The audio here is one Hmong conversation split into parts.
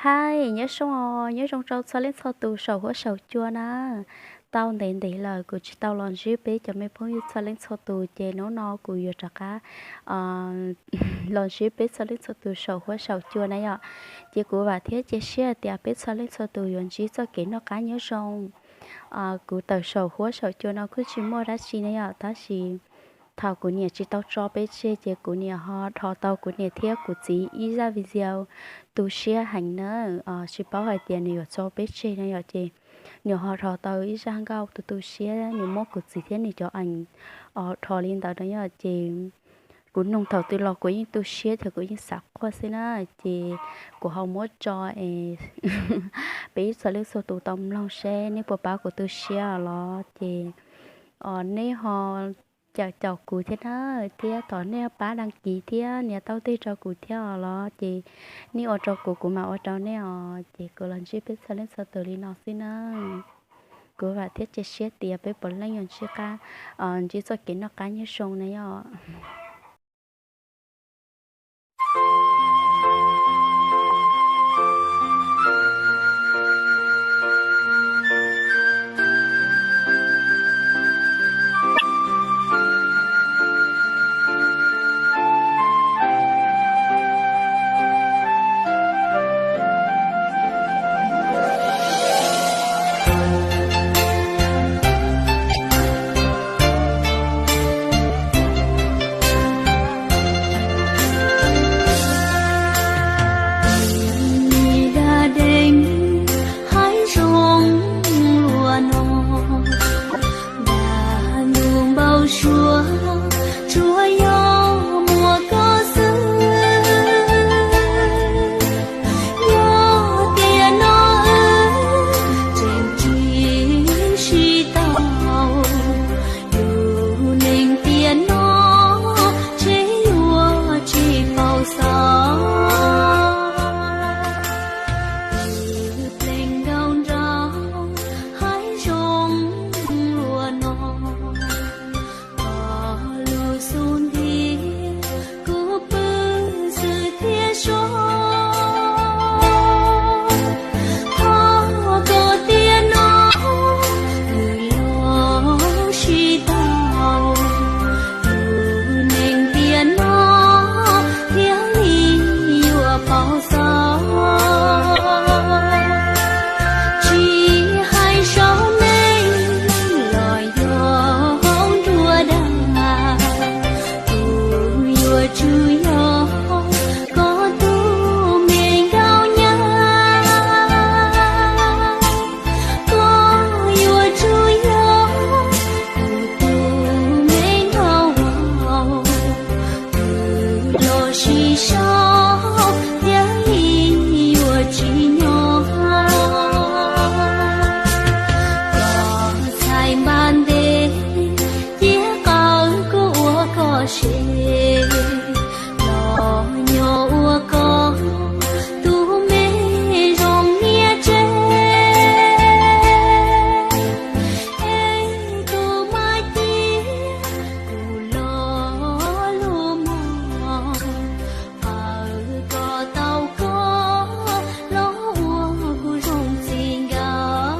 Hais nyob zoo os, nyob zoo rau txhua leej txhua tus saum huab saum cua na. Tau ntev ntev lawm kuv tsis tau los ntsib peb cov me phooj ywg txhua leej txhua tus, ces hnub no kuv yuav rov qab los ntsib peb txhua leej txhua tus saum huab saum cua na yom. Ces kuv vam thiab cia siab tias peb txhua leej txhua tus yuav ntsib txoj kev noj qab nyob zoo. Kuv tawm saum huab saum cua no kuj tsis muaj dab tsi na yom, tab sis thaum kuv niam tsis tau tso peb tseg ces kuv niam ho dhos tau kuv niam thiab kuv txiv ib zaj video tu siab heev na. Tsis paub hais tias nws yuav tso peb tseg na yom, ces nws ho dhos tau ib zaj nkauj tu tu siab, nws muab kuv txiv thiab nws cov eem dhos li ntawd no yom, ces kuv mloog thaum twg los kuv yeej tu siab thiab kuv yeej xav quaj xwb na. Ces kuv ho muab tso es peb txhua leej txhua tus tau mloog seb nej puas pab kuv tu siab los, ces nej ho caum caum kuv thiab na, thiab thov nej pab đăng ký thiab nias tau tig rau kuv thiab os los, ces nej ua rau kuv, kuv mam ua rau nej os. Ces kuv los ntsib peb txhua leej txhua tus li no xwb na. Kuv vam thiab cia siab tias peb puav leej yuav ntsib qab, ntsib txoj kev noj qab nyob zoo na yom. Nyias da deev haib zoo luaj no, nag ntuj npau suav tsuas yog muaj koj xwb. Yog tiam no wb tseem tsis sib tau, yus neeg tiam no tseem yuav tsis paub xaus. Wb pleev nraug nraug haib zoo luaj no, koj lub xub ntiag kuv pw xwb thiab soj. Thov koj tiam no wb los sib tau, yus neeg tiam no thiaj li yuav paub xaus. Tsis hais saum neej los yog hauv nruab dag, kuv yuav tsum yog koj tus me nkauj nyab. Koj yuav tsum yog kuv tus me nkauj vauv, wb los sib sau thiaj li yuav tsis nyob. Koj txhais npab ntev, cia qawm kuv ua koj sev, los nyob ua koj tus me zoo niam tsev. Es kuv mam cia kuv lo lus mog, pab kom tau koj los ua kuv zoo txij nkawm.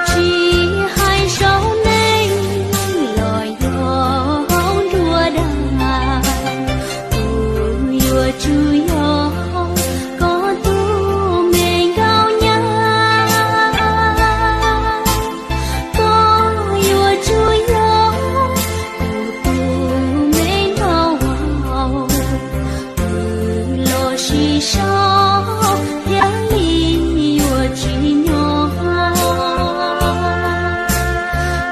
Tsis hais saum neej los yog hauv nruab dag, kuv yuav tsum yog koj tus me nkauj nyab. Koj yuav tsum yog kuv tus me nkauj vauv, wb los sib sau thiaj li yuav tsis nyob.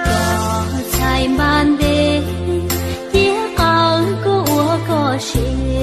Koj txhais npab ntev, cia qawm kuv ua koj sev,